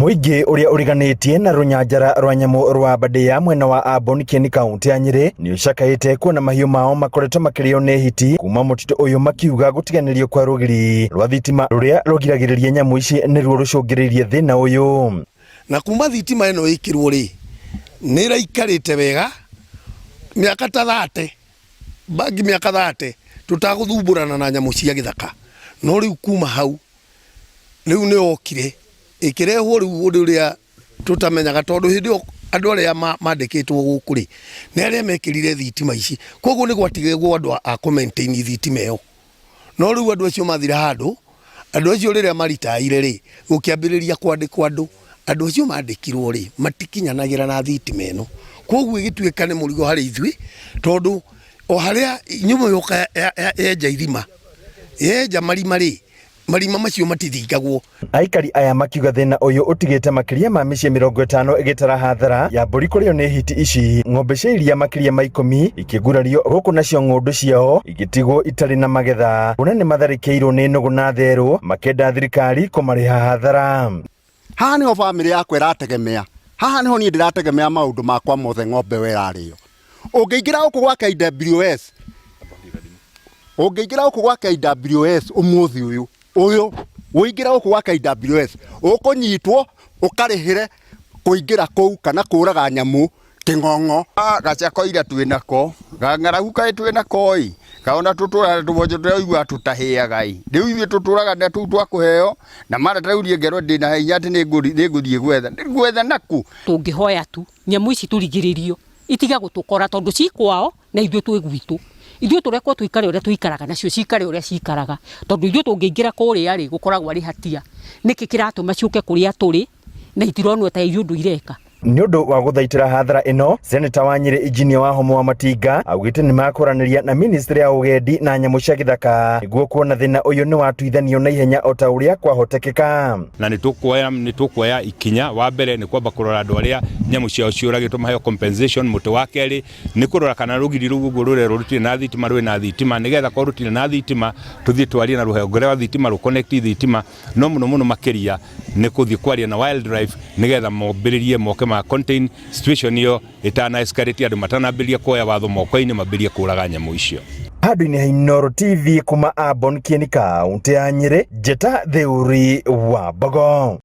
Mũingĩ ũrĩa ũriganĩtie na rũnyanjara rwa nyamũ rwa Aberdare mwena wa Ambon Kieni kaunti ya Nyĩrĩ nĩ ũcakaĩte kuona mahiũ mao makoretwo makĩrĩo nĩ hiti kuma mũtitũ ũyũ, makiuga gũtiganĩrio kwa rũgiri rwa thitima rũrĩa rũgiragĩrĩria nyamũ ici nĩruo rũcũngĩrĩirie thĩna ũyũ. Na kuma thitima ĩno ĩkĩrwo rĩ, nĩ ĩraikarĩte wega mĩaka ta 30 bangi, mĩaka 30 tũtagũthumbũrana na nyamũ cia gĩthaka. No rĩu kuma hau rĩu nĩ yokire ĩkĩrehwo rĩu ũndũ ũrĩa tũtamenyaga, tondũ hĩndĩ ĩyo andũ arĩa mandĩkĩtwo gũkũ rĩ, nĩ arĩa mekĩrire thitima ici, koguo nĩ gwatigagwo andũ a kũ maintain thitima ĩyo. No rĩu andũ acio mathira handũ, andũ acio rĩrĩa maritaire rĩ, gũkĩambĩrĩria kwandĩkwo andũ. Andũ acio mandĩkirwo rĩ, matikinyanagĩra na thitima ĩno, koguo ĩgĩtuĩka nĩ mũrigo harĩ ithuĩ, tondũ o harĩa nyamũ yoka yenja irima, yenja marima rĩ, marima macio matithingagwo. Aikari aya makiuga thĩna ũyũ ũtigĩte makĩria ma mĩciĩ 50 ĩgĩtara hathara ya mbũri kũrĩo nĩ hiti ici, ng'ombe cia iria makĩria ma 10 ikĩgurario gũkũ nacio ng'ũndũ ciao igĩtigwo itarĩ na magetha, kuona nĩ matharĩkĩirwo nĩ nũgũ na therũ, makenda thirikari kũmarĩha hathara. Haha niho bamĩrĩ yakwa ĩrategemea, haha niho niĩ ndĩrategemea maũndũ makwa mothe. Ng'ombe we ĩrarĩo. Ũngĩingĩra gũkũ gwa KWS, ũngĩingĩra gũkũ gwa KWS ũmũthĩ ũyũ ũyũ, ũingĩra gũkũ gwa KWS ũkũnyitwo ũkarĩhĩre kũingĩra kũu kana kũraga nyamũ kĩng'ong'o. Gacakoira twĩ nako, gang'aragu kaĩ twĩ nako ĩ, kaona tũtũraga tũboco tũrĩa tũtahĩaga ĩ. Rĩu ithuĩ tũtũraga na tũu twa kũheo na mara ta rĩu niĩ ngerwo ndĩna hinya atĩ nĩngũthiĩ gwetha, gwetha nakũ? Tũngĩhoya tu nyamũ ici tũrigĩrĩrio itige gũtũkora, tondũ ci kwao na ithuĩ twĩ gwitũ. Ithuĩ tũrekwo tũikare ũrĩa tũikaraga, nacio cikare ũrĩa cikaraga, tondũ ithuĩ tũngĩingĩra kũrĩa rĩ, gũkoragwo arĩ hatia. Nĩkĩ kĩratũma ciũke kũrĩa tũrĩ na itironwo ta irĩ ũndũ ireka? Nĩ ũndũ wa gũthaitĩra hathara ĩno, seneta wa Nyĩrĩ Injinia Wahoma wa Matinga augĩte nĩ makwaranĩria na ministry ya ũgendi na nyamũ cia gĩthaka nĩguo kuona thĩna ũyũ nĩ watuithanio na ihenya o ta ũrĩa kwahotekeka. Na nĩ tũkuoya ikinya. Wa mbere nĩ kwamba kũrora andũ arĩa nyamũ ciao ciũragĩtwo maheo compensation. Mũtĩ wa kerĩ nĩ kũrora kana rũgiri rũu ũguo rũrerwo rũtirĩ na thitima rwĩ na thitima, nĩgetha korwo rũtirĩ na thitima tũthiĩ twarie na rũhonge rwa thitima rũ connect thitima. No mũno mũno makĩria nĩ kũthiĩ kwaria na wildlife nĩgetha mombĩrĩrie moke ma contain situation ĩyo ĩtana escalate, andũ matanambĩrĩria kuoya watho moko-inĩ mambĩrĩrie kũraga nyamũ icio. Handũ-inĩ ha Inooro TV kuma Ambon Kieni, kaũntĩ ya Nyĩrĩ, Njĩta Theuri wa Mbogo.